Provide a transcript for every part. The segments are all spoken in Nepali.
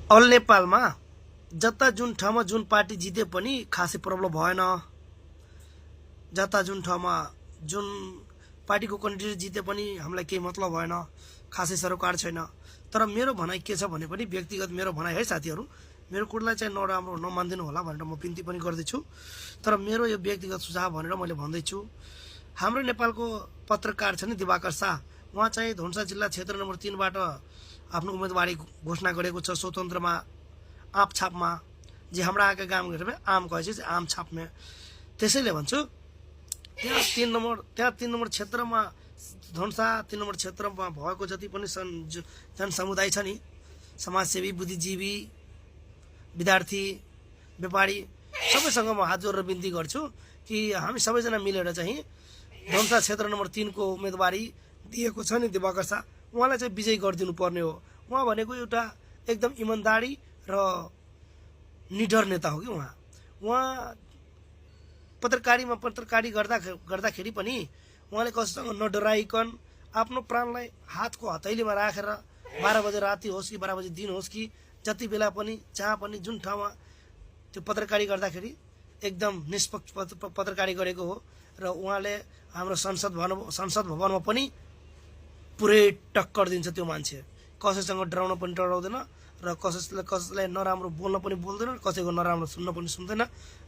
अल नेपालमा जता जुन ठाउँमा जुन पार्टी जिते पनि खासै प्रब्लम भएन। जता जुन ठाउँमा जुन पार्टीको क्यान्डिडेट जिते पनि हामीलाई केही मतलब भएन, खासै सरोकार छैन। तर मेरो भनाइ के छ भने पनि व्यक्तिगत मेरो भनाइ है साथीहरू, मेरो कुरालाई चाहिँ नराम्रो नमानिदिनु होला भनेर म बिन्ती पनि गर्दैछु। तर मेरो यो व्यक्तिगत सुझाव भनेर मैले भन्दैछु। हाम्रो नेपालको पत्रकार छ नि दिवाकर शाह, उहाँ चाहिँ धनुषा जिल्ला क्षेत्र नम्बर 3 बाट आफ्नो उम्मेदवारी घोषणा गरेको छ स्वतन्त्रमा आप छापमा, जे हमरा आएका गाउँ घर में आम कहे चाहिँ आम छाप में। त्यसैले भन्छु त्यहाँ 3 नम्बर क्षेत्रमा धनुषा 3 नम्बर क्षेत्रमा भएको जति पनि जनसमुदाय छ नि, समाजसेवी, बुद्धिजीवी, विद्यार्थी, व्यापारी सबैसँग म हात जोडेर बिन्ती गर्छु कि हामी सबैजना मिलेर चाहिँ धनुषा क्षेत्र नम्बर 3 को उम्मेदवारी दिएको छ नि दिवाकर शाह, उहाँलाई चाहिँ विजयी गरिदिनु पर्ने हो। उहाँ भनेको एउटा एकदम इमानदारी र निडर नेता हो कि उहाँ पत्रकारी गर्दाखेरि पनि उहाँले कसैसँग नडराइकन आफ्नो प्राणलाई हातको हतैलीमा राखेर 12 बजे राति होस् कि 12 बजे दिन होस् कि जति बेला पनि जहाँ पनि जुन ठाउँमा त्यो पत्रकारी गर्दाखेरि एकदम निष्पक्ष पत्रकारी गरेको हो। र उहाँले हाम्रो संसद भवनमा पनि पुरै टक्कर दिन्छ त्यो मान्छे। कसैसँग डराउन पनि डराउँदैन र कसैलाई नराम्रो बोल्न पनि बोल्दैन, कसैको नराम्रो सुन्न पनि सुन्दैन।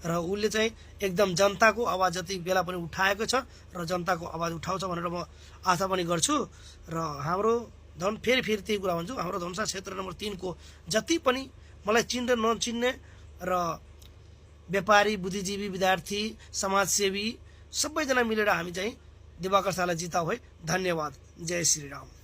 र उसले चाहिँ एकदम जनताको आवाज जति बेला पनि उठाएको छ र जनताको आवाज उठाउँछ भनेर म आशा पनि गर्छु। र हाम्रो फेरि त्यही कुरा भन्छु, हाम्रो धनुषा क्षेत्र नम्बर 3 को जति पनि मलाई चिन्ने नचिन्ने र व्यापारी, बुद्धिजीवी, विद्यार्थी, समाजसेवी सबैजना मिलेर हामी चाहिँ दिवाकर शाहलाई जिताऊ है। धन्यवाद। जय श्री राम।